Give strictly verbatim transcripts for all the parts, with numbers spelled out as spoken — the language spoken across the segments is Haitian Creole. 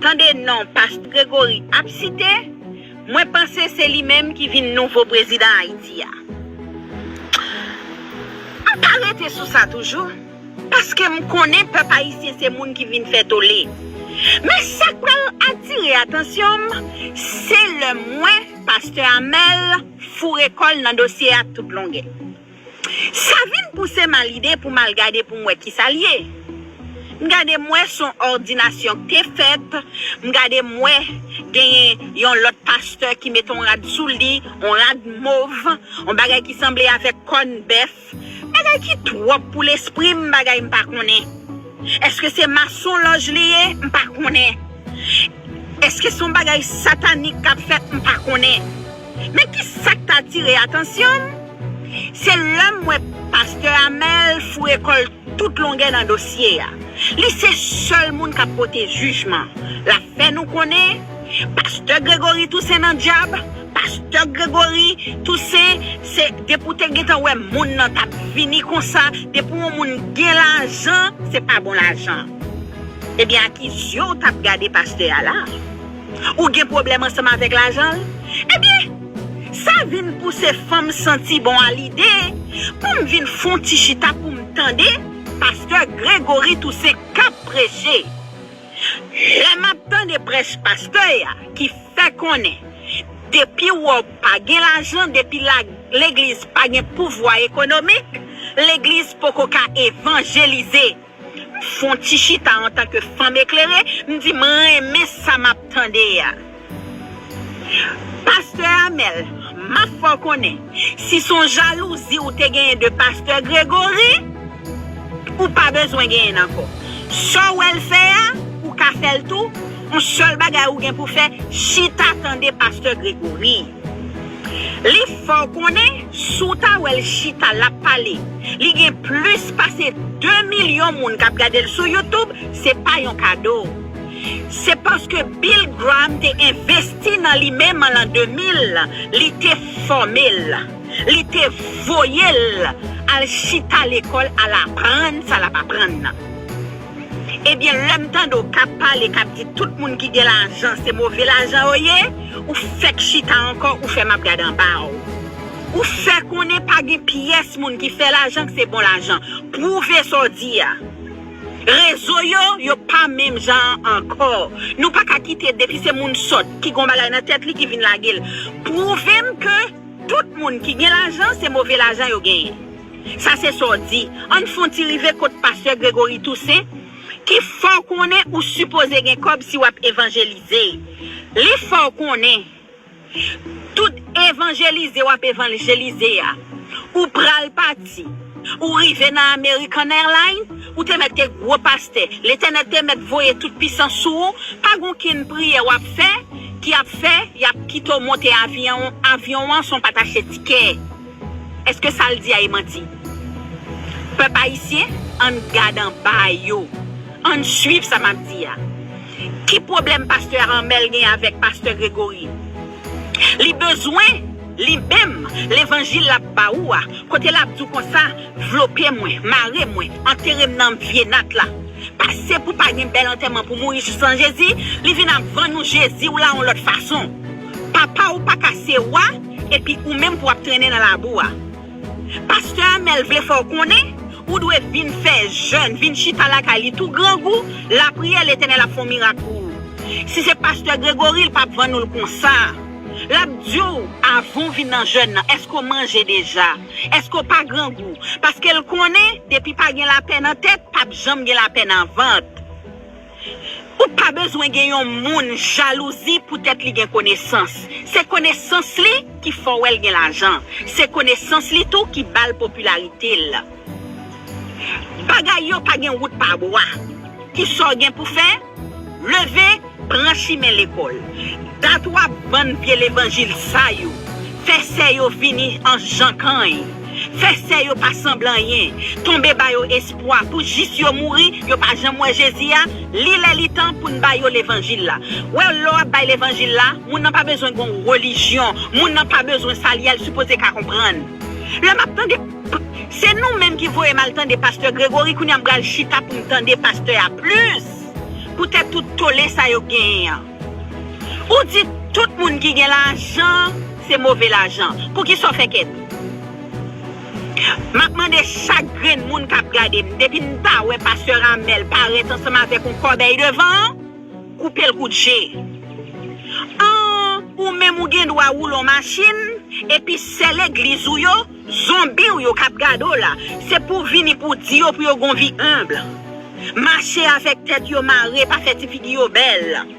tande non Pastè Gregory ap site, mwen panse se li menm ki vin nouvo prezidan Ayiti a. M pa rete sou sa toujou, paske m konnen pèp ayisyen se moun ki vin fè tole. Men sa k pral atire atansyon m, se lè m wè Pastè Amel foure kò l nan dosye a tout longè. Sa vin pouse m al lide pou m al gade pou m wè kisa l ye. M gade m wè se yon òdinasyon k te fèt. M gade m wè genyen yon lòt pastè ki mete yon rad sou li, yon rad mov, yon bagay ki sanble avèk kòn bèf. Bagay ki twòp pou lespri m, bagay m pa konnen. Èske se masonlòj li ye? M pa konnen. Èske se yon bagay satanik k ap fèt? M pa konnen. Men ki sa k t atire atansyon m? Se lè m wè Pastè Amel foure kò l tout longè nan dosye a. Li se sèl moun k ap pote jijman. L ap fè nou konnen Pastè Gregory Toussaint nan dyab. Pastè Gregory Toussaint, se depi w te gentan wè moun nan t ap vini konsa, depi yon moun gen lajan, se pa bon lajan. Ebyen, ak zye w t ap gade pastè a la, ou gen pwoblèm ansanm avèk lajan l? Ebyen, sa vin pouse fanm santi bon a lide pou m vin fè yon ti chita pou m tande Pastè Gregory Toussaint k ap preche. Lè m ap tande prèch pastè a ki fè konnen depi w pa gen lajan, depi la, legliz pa gen pouvwa ekonomik, legliz poko ka evanjelize. M fè yon ti chita antanke fanm eklere, m di m renmen sa m ap tande a. Pastè Amel, m ap fè w konnen, si se yon jalouzi ou te genyen de Pastè Gregory, ou pa bezwen genyen l ankò. Sa w wè l fè a, ou ka fè l tou. Yon sèl bagay ou gen pou fè, chita tande Pastè Gregory. Li fè w konnen, si w ta wè l chita, l ap pale, li gen plis pase de milyon moun k ap gade l sou YouTube, se pa yon kado. Se paske Bill Graham te envesti nan li menm an lan de mil, li te fòme l, li te voye l al chita lekòl, al aprann sa l ap aprann nan. Ebyen, lè m tande w k ap pale, k ap di tout moun ki gen lajan, se move lajan yo ye, ou fèk chita ankò, ou fè m ap gade anba w. Ou fè konnen pa gen pyès moun ki fè lajan k se bon lajan. Pwouve sa w di a. Rezo yo, yo pa menm jan an ankò. Nou pa ka kite depi se moun sòt ki gon bagay nan tèt li ki vin lage l. Pwouve m ke tout moun ki gen lajan, se move lajan yo genyen. Sa se sa w di. Ann fè yon ti rive kot Pastè Gregory Toussaint, ki fè w konnen ou sipoze gen kòb si w ap evanjelize. Li fè w konnen, tout evanjelize w ap evanjelize a, ou pral pati, ou rive nan American Airlines, ou te mèt te gwo pastè, Letènèl te mèt voye tout pisans sou ou, pa gen okenn priyè w ap fè, ki ap fè, y ap kite w monte avyon, avyon an san w pa t achte tikè. Èske sa l di a e manti? Pèp ayisyen, ann gad anba yo. Ann swiv sa m ap di a. Ki pwoblèm pastè Amel gen avèk pastè Gregory? Li bezwen, li menm, levanjil l ap ba ou a, kote l ap di w konsa, vlope mwen, mare mwen, antere m nan vye nat la. Pase pou pa gen bèl antèman pou mouri jis an Jezi, li vin ap vann ou Jezi w la yon lòt fason. Papa w pa ka se wa, epi ou menm pou w ap trennen nan labou a. Pastè Amel vle fè w konnen, ou dwe vin fè jèn, vin chita lakay li tou grangou, lapriyè, Letènèl ap fè yon mirak pou ou. Si se pastè Gregory, l p ap vann ou l konsa. L ap di w, avan w vin nan jèn nan, èske w manje deja? Èske w pa grangou? Paske l konnen, depi pa gen lapè nan tèt, p ap janm gen lapè nan vant. Ou pa bezwen gen yon moun jalouzi poutèt li gen konesans. Se konesans li ki fè w wè l gen lajan. Se konesans li tou ki ba l popilarite l. Bagay yo pa gen wout pa bwa. Kisa w gen pou fè? Leve, pran chimen lekòl. Dat w ap vann vye levanjil sa yo. Fè sè yo vini an jan kany. Fè sè yo pa sanble anyen. Tonbe ba yo espwa pou jis yo mouri, yo pa janm wè Jezi a. Li lè li tan pou n ba yo levanjil la. Wè, lè w ap bay levanjil la, moun nan pa bezwen gon relijyon. Moun nan pa bezwen sa li a, l sipoze ka konprann. Lè m ap tande, se nou menm ki voye m al tande pastè Gregory, kounye a m pral chita pou m tande pastè a plis. poutèt tout tole sa yo genyen an. Ou di tout moun ki gen lajan, se move lajan. Poukisa w fè kèt? M ap mande chak grenn moun k ap gade m, depi n ta wè pastè Amèl parèt ansanm avèk yon kòbèy devan an, koupe l kout je. An, ou menm ou gen dwa woule yon machin, epi sè legliz ou yo, zonbi w yo k ap gade w la, se pou w vini pou w di yo pou yo gon vi enb. Mache avèk tèt yo mare, pa fè ti figi yo bèl.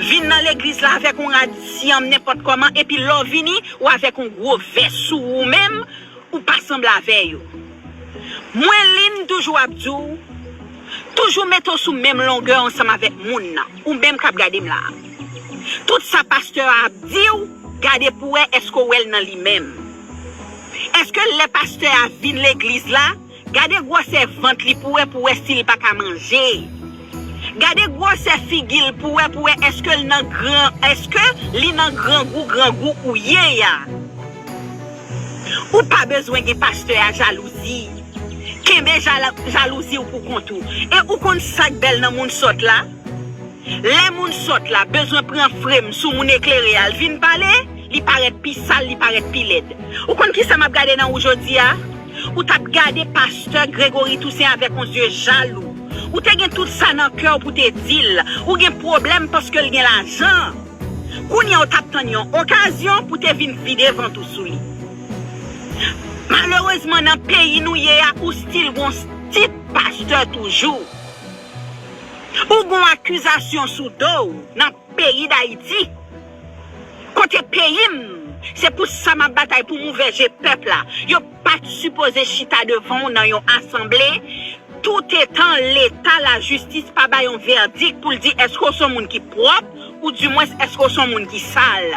Vin nan legliz la avèk yon rad syanm nenpòt kòman, epi lè w vini, ou avèk yon gwo vès sou ou menm, ou pa sanble avè yo. Mwen, Lynn, toujou ap di w, toujou mete w sou menm longè ansanm avèk moun nan, ou menm k ap gade m la a. Tout sa pastè a ap di w, gade pou w wè èske w wè l nan li menm. Èske lè pastè a vin legliz la, gade gwosè vant li pou w wè, pou w wè si li pa ka manje. Gade gwosè figi l pou w wè, pou w wè èske l nan gran, èske li nan grangou, grangou ou ye a. Ou pa bezwen gen pastè a jalouzi. Kenbe jala-, jalouzi w pou kont ou. E ou konn sa k bèl nan moun sòt la? Lè moun sòt la bezwen pran frem sou moun eklere a, l vin pale, li parèt pi sal, li parèt pi lèd. Ou konn kisa m ap gade nan ou jodi a? Ou t ap gade pastè Gregory Toussaint avèk yon zye jalou. Ou te gen tout sa nan kè w pou te di l. Ou gen pwoblèm paske l gen lajan. Kounye a w t ap tann yon okazyon pou te vin vide vant ou sou li. Malerezman, nan peyi nou ye a, ou still gon tit pastè toujou. Ou gon akizasyon sou do w nan peyi Dayiti. Kote peyi m, se pou sa m ap batay pou m ouvè je pèp la. Yo pa t sipoze chita devan w nan yon asanble, toutetan leta lajistis pa bay yon vèdik pou l di èske w se yon moun ki pwòp, oudimwens èske w se yon moun ki sal.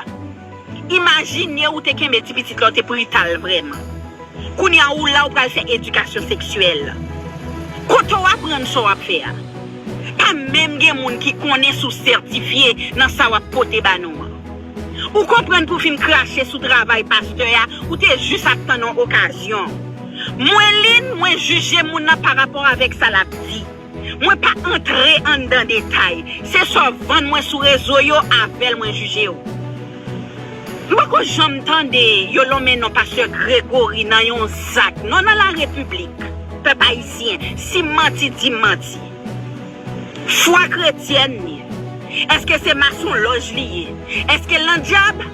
Imajine ou te kenbe ti pitit la, w te prital vrèman. Kounye a ou la, ou pral fè edikasyon seksyèl. Kote w aprann sa w ap fè a? Pa menm gen moun ki konnen si w sètifye nan sa w ap pote ba nou an. Ou konprann pou w fin krache sou travay pastè a, ou te jis ap tann yon okazyon. Mwen, Lynn, mwen jije moun nan pa rapò avèk sa l ap di. Mwen pa antre anndan detay. Se sa w vann mwen sou rezo yo, avè l mwen jije w. M poko janm tande yo lonmen non pastè Gregory nan yon zak, non nan la repiblik. Pèp ayisyen, si m manti, di m manti. Fwa kretyèn li, èske se masonlòj li ye? Èske l nan dyab?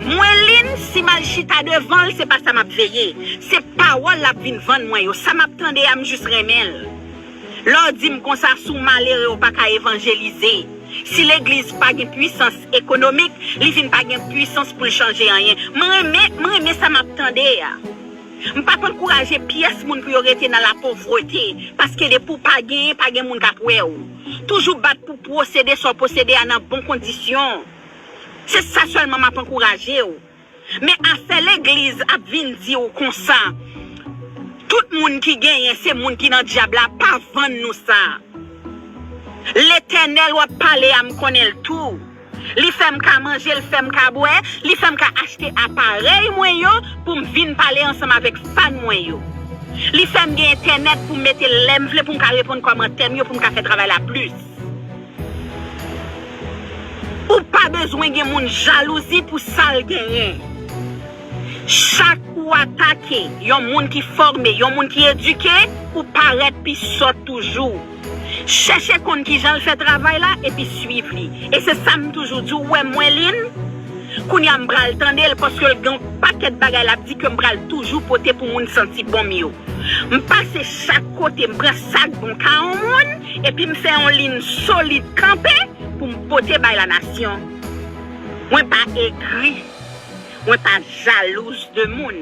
Mwen, Lynn, si m al chita devan l, se pa sa m ap veye. Se pawòl l ap vin vann mwen yo. Sa m ap tande a, m jis renmen l. Lè w di m konsa, si w malere, w pa ka evanjelize. Si legliz pa gen pwisans ekonomik, li vin pa gen pwisans pou l chanje anyen. Mwen renmen, mwen renmen sa m ap tande a. M p ap ankouraje pyès moun pou yo rete nan lapovrete, paske depi w pa genyen, pa gen moun k ap wè w. Toujou bat pou w posede sa w posede a nan bon kondisyon. Se sa sèlman m ap ankouraje w. Men afè legliz ap vin di w konsa, tout moun ki genyen se moun ki nan dyab la, pa vann nou sa. Letènèl w ap pale a, m konnen l tou. Li fè m ka manje, l fè m ka bwè, li fè m ka achte aparèy mwen yo pou m vin pale ansanm avèk fan mwen yo. Li fè m gen entènèt pou m mete lè m vle pou m ka reponn kòmantè m yo, pou m ka fè travay la plis. Ou pa bezwen gen moun jalouzi pou sa l genyen. Chak ou atake yon moun ki fòme, yon moun ki edike, ou parèt pi sòt toujou. Chèche konn kijan l fè travay la epi swiv li. E se sa m toujou di w, ou wè mwen, Lynn, kounye a m pral tande l paske l gen yon pakèt bagay l ap di ke m pral toujou pote pou moun santi bon m yo. M pase chak kote, m pran sa k bon ka yon moun, epi m fè yon liy solid kanpe pou m pote bay lanasyon. Mwen pa egri, mwen pa jalouz de moun,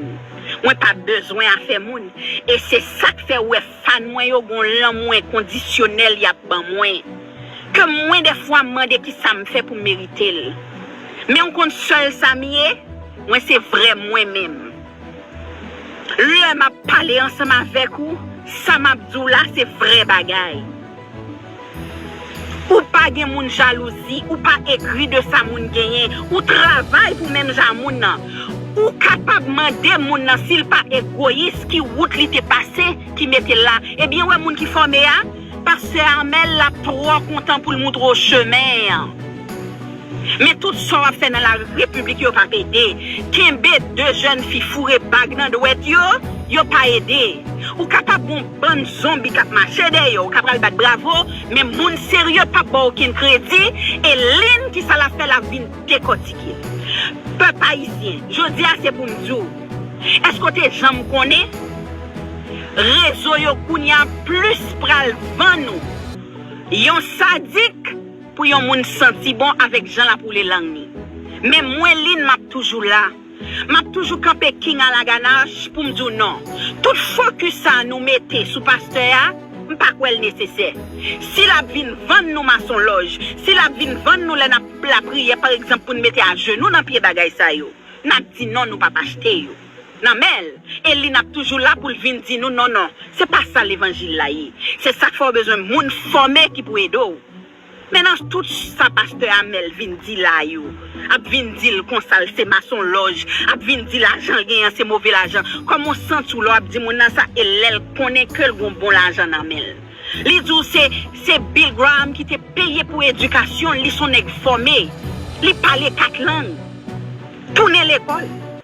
mwen pa bezwen afè moun, e se sa k fè w wè fan mwen yo gon lanmou enkondisyonèl y ap ban mwen. Ke mwen dèfwa m mande kisa m fè pou m merite l. Men w konn sèl sa m ye, mwen se vrè mwen menm. Lè m ap pale ansanm avèk ou, sa m ap di w la se vrè bagay. Ou pa gen moun jalouzi, ou pa egri de sa moun genyen, ou travay pou menm jan moun nan. Ou kapab mande moun nan si l pa egoyis, ki wout li te pase ki mete l la. Ebyen, wè moun ki fòme a, Pastè Amèl la twò kontan pou l moutre w chemen an. Men tout sa w ap fè nan la repiblik yo p ap ede. Kenbe de jèn fi foure bag nan dwèt yo, yo pa ede. Ou kapab gon bann zonbi k ap mache dèyè w, ou ka pral bat bravo, men moun serye p ap ba w okenn kredi, e Lynn, kisa l ap fè, l ap vin dekòtike. Pèp ayisyen, jodi a se pou m di w, èske w te janm konnen? Rezo yo kounye a plis pral vann ou. Yon sadik pou yon moun santi bon avèk jan l ap woule lang li. Men mwen, Lynn, m ap toujou la. M ap toujou kanpe King Alaganach pou m di w non. Tout fokis sa a nou mete sou pastè a, m pa kwè l nesesè. Si l ap vin vann nou masonlòj, si l ap vin vann nou lè n ap lapriyè, pa egzanp, pou n mete ajenou nan pye bagay sa yo, n ap di non, nou p ap achte yo nan men l. E Lynn ap toujou la pou l vin di nou non, non, se pa sa levanjil la ye. Se sa k fè w bezwen moun fòme ki pou ede w. Men nan tout sa pastè Amèl vin di la yo, ap vin di l konsa l se masonlòj, ap vin di lajan l genyen an se move lajan. Kòman w santi w lè w ap di moun nan sa, e lè l konnen ke l gon bon lajan nan men l? Li di w se, se Bill Graham ki te peye pou edikasyon l, li se yon nèg fòme. Li pale kat lang. Tounen lekòl.